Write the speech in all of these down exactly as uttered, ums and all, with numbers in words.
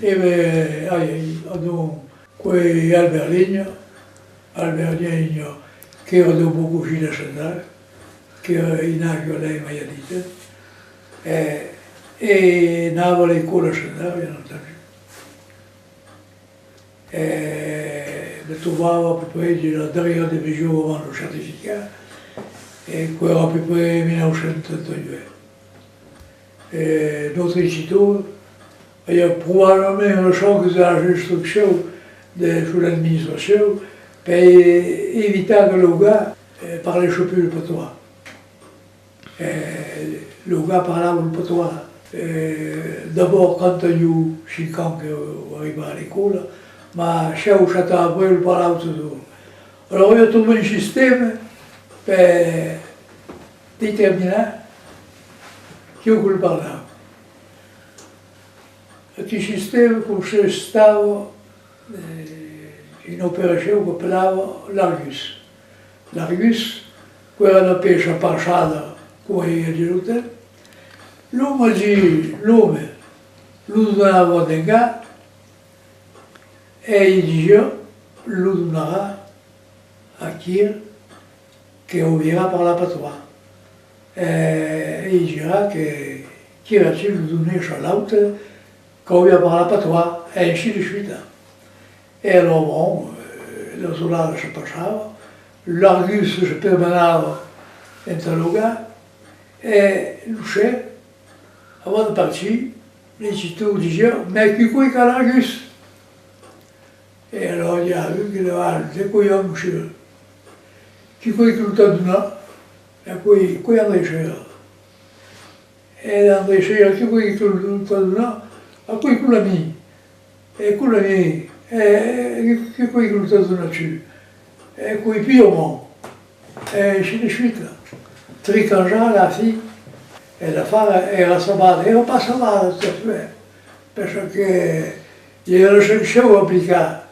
E ben, ai, ai, adonc, qu'ei Albert Ligna, Albert Ligna, qu'èra deu bòn cosin de Sandal, qu'èra un amic de la Maiadita, e, e anava a l'escòla a Sandal, bien entendu. E me trobava a peu près de la darrièra division avant lo certificat, e qu'èra a peu près mila nòu cents trenta-uèch. E nòstre institutor aviá probablament la chance de las instruccions de son administracion per evitar que los gars, eh, parlèsson pus lo patois. Eh, los gars parlavan lo patois, eh, d'abòrd quand avián cinc ans que arribavan a l'escòla, mas sièis o sèt ans après lo parlavan totjorn. Alòrs, aviá trobat un sistèma per determinar quieu que lo parlava. Aquel sistèma consistava, eh, en una operacion qu'apelava l'argus. L'argus, qu'èra una pèça parçada, coma i a dins l'otèl. L'òme, l'òme lo donava a un gat, e i disiá: lo donaràs a qui que auviá parlat patois. E, e i diràs que, que aquel lo donèsse a l'autre qu'auviá parlat patois, e ainsi de suite. E alòrs, bon, eh, la jornada se passava, l'argus se permenava entre los gats, e lo ser, avant de partir, l'institutor disiá: mès qui qu'ei qu'a l'argus? E alòrs i a un que levava: de colhons, monsieur. Qui qu'ei que lo t'a donat? E aqueu, aqueu André Sera. E l'André Sera: qui qu'ei que lo t'a donat? Aqueu, aqueu l'ami. E aqueu l'ami: e, e qui qu'ei que lo t'a donat tu? E aqueu, Piomon. E ainsi de suite. Tricanjat a la fin. E l'afar èra salvat, èra pas salvat tot a fait, perque i aviá la sanction a aplicar.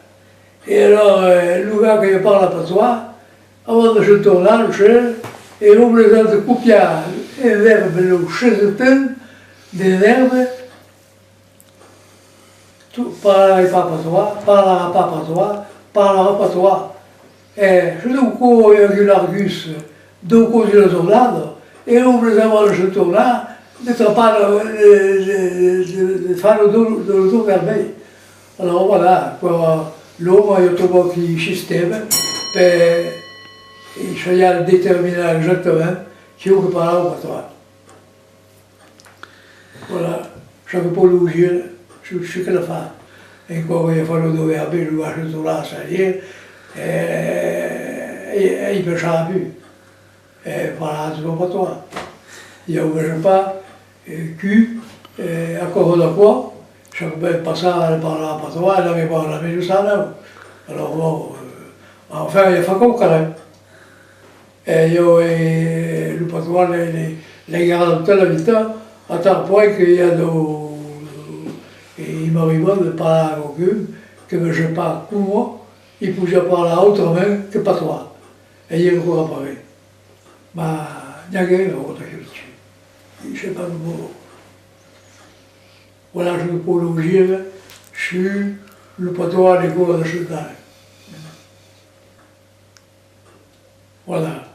E alòrs, eh, lo gat que parla patois, avant de se tornar, lo ser, èra obligat de copiar en verbe lo sextant de verbe: tu parleras pas patois, parlaràs pas patois, parlaràs patois. E se deu còp i aviá un argus, deu còps dins la jornada, èra obligat, avant de se tornar, de trapar, de, de, de, de far lo dos, lo dos vermèlh. Alòrs, voilà, aquò, l'òme aviá trobat aquel sistèma per essajar de determinar exactament quieu que parlava patois. Voilà, çò que pòt lo dire sus, sus aquel afar. Un còp que i a fach lo dos vermèlh, lo gat se tornava a s'assire, e, e, e i pensava pus. E parlar de patois. Ieu vese pas, eh, qui, eh, a causa d'aquò, çò que me passava de parlar patois, n'aviá pas la mesa sana. Alòrs, bon, eh, enfin, i a fach quauqua ren. E ieu, eh, lo patois, l'ai, l'ai, l'ai gardat tota la vita, a tal point que i a deu, eh, i m'arriba de parlar a quauqu'un que vese pas coma i podiá parlar autrament que patois. E i èra quauqua ren. Mas n'i aguèt d'autres que l'utilizavan. E se pas lo mot. Voilà çò que pòt lo dire sus lo patois a l'escòla de Sandal. Voilà.